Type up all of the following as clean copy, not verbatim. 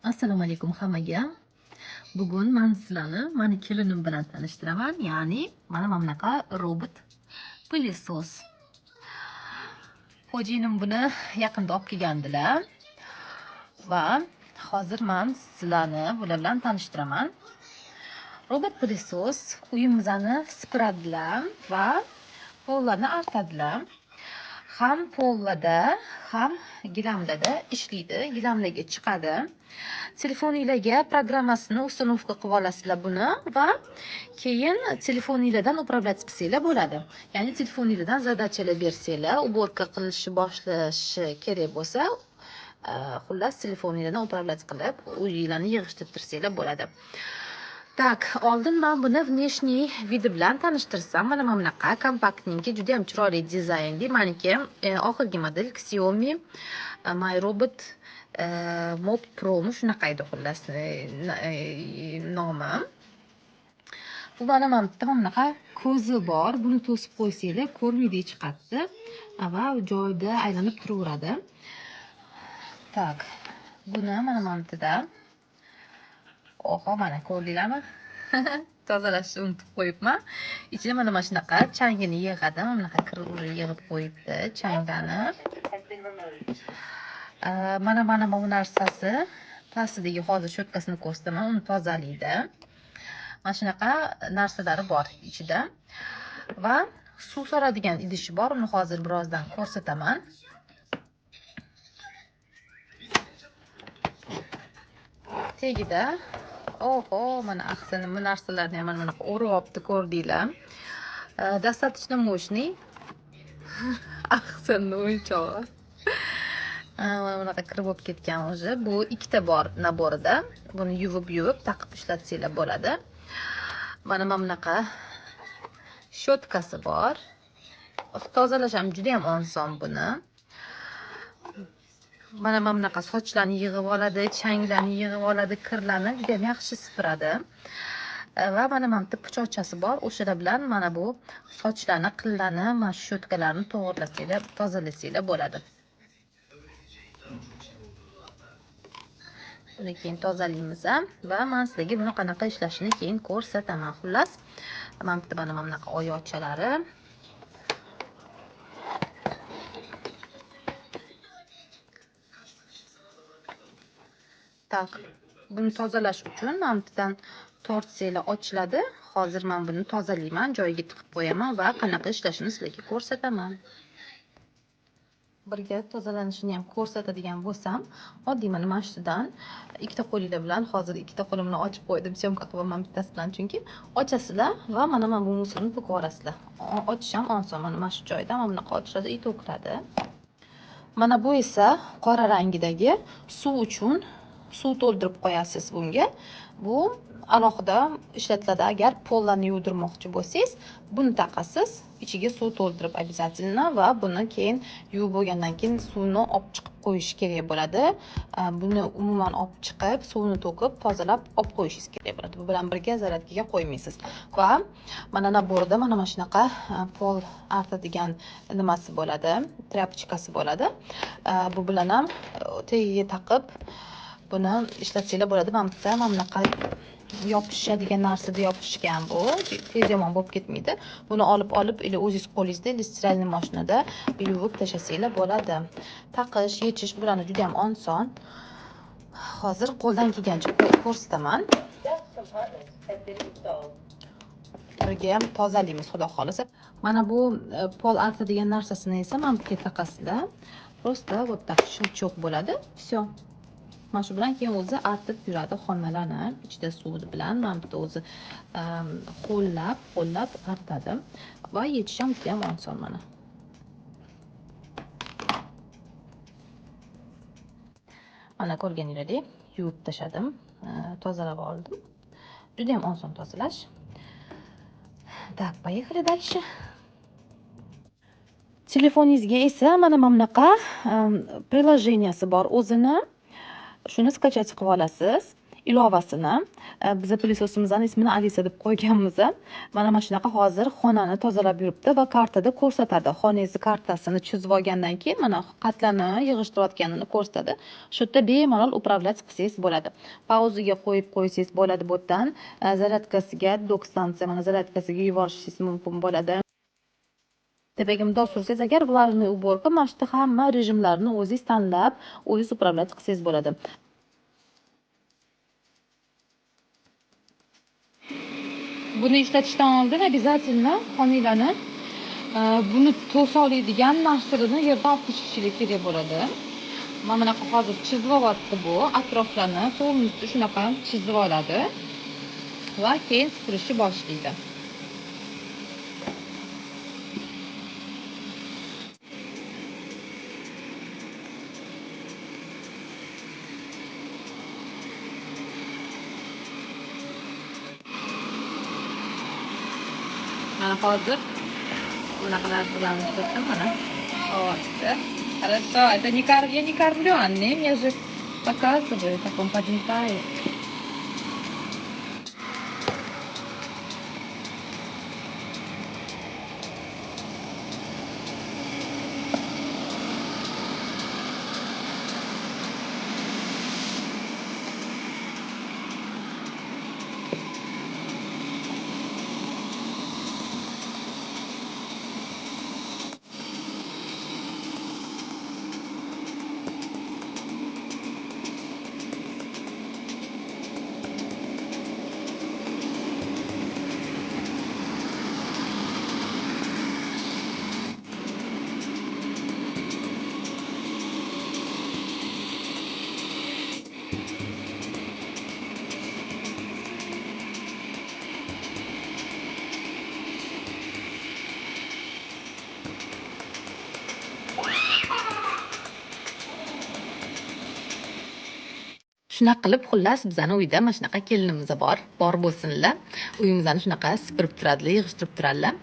Assalomu alaykum hammaga. Bugun man sizlarni mani kelinim bilan tanishtiraman. Ya'ni mana bunaqa robot пылесос. Xo'jayinim buni yaqinda olib kelgandilar. Va hozir man sizlarni bular bilan tanishtiraman. Robot пылесос uyimizni supuradilar va pollarni artadilar. Ham pollarda, ham gilamlarda ishlaydi. Gilamlarga chiqadi. Telefoninglarga programmasini установка qilib olasizlar buni va keyin telefoninglardan управлять qilsanglar bo'ladi. Ya'ni telefoninglardan задача lar bersanglar, уборка qilishni boshlashi kerak bo'lsa, xullas telefoninglardan управлять qilib, uyinglarni yig'ishtirib tursanglar bo'ladi. Так, oldin men buni внешний вид i bilan tanishtirsam, mana bunaqa kompaktninki, juda ham chiroyli dizaynli. Meniki oxirgi model Xiaomi My Robot Mop Pro mi shunaqa edi xullas nomi. Bu mana bitta bunaqa ko'zi bor. Buni to'sib qo'ysanglar ko'rmaydi chiqadi va joyida aylanib turaveradi. Так, buni mana bu yerda oho, mana ko'rdinglarmi? Tozalashni unutib qo'yibman. Ichida mana shunaqa changini yig'adi. Mana bunaqa kir yig'ib qo'yibdi changlarni. Mana bu narsasi pastidagi hozir cho'tkasini ko'rsataman, uni tozalaydi. Mana shunaqa narsalari bor ichida. Va suv soladigan idishi bor, uni hozir birozdan ko'rsataman. Tagida oho, mana axsini bu narsalarni ham mana bunaqa o'rib olibdi, ko'rdinglar. Достаточно мощный. Axsini o'yinchog'i. Mana bunaqa kir bo'lib ketgan o'zi. Bu ikkita bor набор ida. Buni yuvib-yuvib taqib ishlatsanglar bo'ladi. Mana bunaqa щеткасы bor. Tozalash ham juda ham oson buni. Mana bunaqa sochlarni yig'ib oladi, changlarni yig'ib oladi, kirlarni juda ham yaxshi supuradi. Va mana bitta pichoqchasi bor, o'shalar bilan mana bu sochlarni, qillarni, mana shu щетkalarni to'g'irlasanglar, tozalasanglar bo'ladi. Buni keyin tozalaymiz va men sizlarga buni qanaqa ishlashini keyin ko'rsataman. Xullas, mana bitta mana bunaqa oyoqchalari. Tak, buni tozalash uchun mana bu yerdan tortsanglar ochiladi. Hozir men buni tozalayman, joyiga tiqib qo'yaman va qanaqa ishlashini sizlarga ko'rsataman. Birga tozalanishini ham ko'rsatadigan bo'lsam, oddiy mana shudan ikkita qo'linglar bilan, hozir ikkita qo'limni ochib qo'ydim, syomka qilyapman bittasi bilan, chunki ochasizlar va mana bu musorni to'kib yuborasizlar. Ochish ham oson, mana shu joyda mana bunaqa ochiladi, и to'kiladi. Mana bu esa qora rangidagi suv uchun suv to'ldirib qo'yasiz bunga. Bu alohida ishlatiladi. Agar pollarni yuvdirmoqchi bo'lsangiz, buni taqasiz, ichiga suv to'ldirib обязательно va buni keyin yuvib bo'lgandan keyin suvni olib chiqib qo'yish kerak bo'ladi. Buni umuman olib chiqib, suvni to'kib, tozalab olib qo'yishingiz kerak bo'ladi. Bu bilan birga zaryadkaga qo'ymaysiz. Va mana набор da mana shunaqa pol artadigan nimasi bo'ladi, trяпочкasi bo'ladi. Bu bilan ham tagiga taqib buni ishlatsanglar bo'ladi. Mana bitta mana bunaqa yopishadigan narsada yopishgan bu. Tez yomon bo'lib ketmaydi. Buni olib или o'zingiz qo'lingizda, или стиральный mashinada yuvib tashlasanglar bo'ladi. Taqish, yechish bularni juda ham oson. Hozir qo'ldan kelgancha ko'rsataman. Birga ham tozalaymiz, xudo xolasa. Mana bu pol artadigan narsasini esa mana bu yerga taqasizlar. Просто вот так щелчок bo'ladi. Всё. Mana shu bilan keyin o'zi artib yuradi xonalarni, ichida suv bilan mana bu yerda o'zi ho'llab artadi va yechish ham juda ham oson mana. Mana ko'rganingizdek yuvib tashladim, tozalab oldim. Juda ham oson tozalash. Так, поехали дальше. Telefoningizga esa mana bunaqa приложение si bor o'zini. Shuni skачать qilib olasiz. ilovasini. Biza пылесос imizni ismini Alisa deb qo'yganmiz. Mana shunaqa hozir xonani tozalab yuribdi va kartada ko'rsatadi. Xonangizni kartasini chizib olgandan keyin mana qatlarni yig'ishtirayotganini ko'rsatadi. Shu yerda bemalol управлять qilsangiz bo'ladi. Pauzaga qo'yib qo'ysangiz bo'ladi bu yerdan. Zaryadkasiga, dok stansiya mana zaryadkasiga yuborishingiz mumkin bo'ladi. Tepaga mundoq sursangiz agar влажный уборка, mana shu yerda hamma rejimlarni o'zingiz tanlab, o'zingiz управлять qilsangiz bo'ladi. Buni ishlatishdan oldin обязательно xonanglarni buni to'sa oladigan narsalarni yerdan olib tashlashinglar kerak bo'ladi. Mana bunaqa hozir chizib olyapti bu atroflarni полностью shunaqa chizib oladi va keyin supurishni boshlaydi. Mana hozir bunaqa narsalarni ishlatdim mana. Olyapti. Хорошо, это не кор... я не кормлю Анне, я же показываю, как он подметает. Shunaqa qilib, xullas, bizani uyda mana shunaqa kelinimiz bor. Bor bo'lsinlar. Uyimizni shunaqa supurib turadilar, yig'ishtirib turadilar.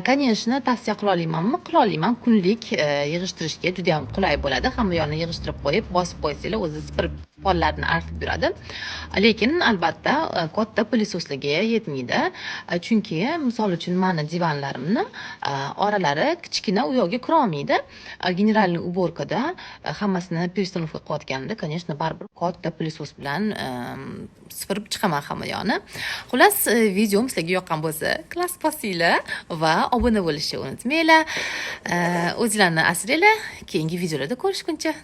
Конечно, tavsiya qila olamanmi? Qila olaman. Kunlik yig'ishtirishga juda ham qulay bo'ladi. Hamma yoqni yig'ishtirib qo'yib, bosib qo'ysanglar, o'zi supurib pollarni artib yuradi. Lekin albatta katta пылесос larga yetmaydi. Chunki misol uchun mani divanlarimni oralari kichkina, u yoqga kirolmaydi. Генеральный уборка da hammasini перестановка qilayotganimda, конечно, baribir katta пылесос bilan supurib chiqaman hamma yoqni. Xullas, videom sizlarga yoqqan bo'lsa, klass bosinglar va obuna bo'lishni unutmanglar. O'zinglarni asranglar. Keyingi videolarda ko'rishguncha.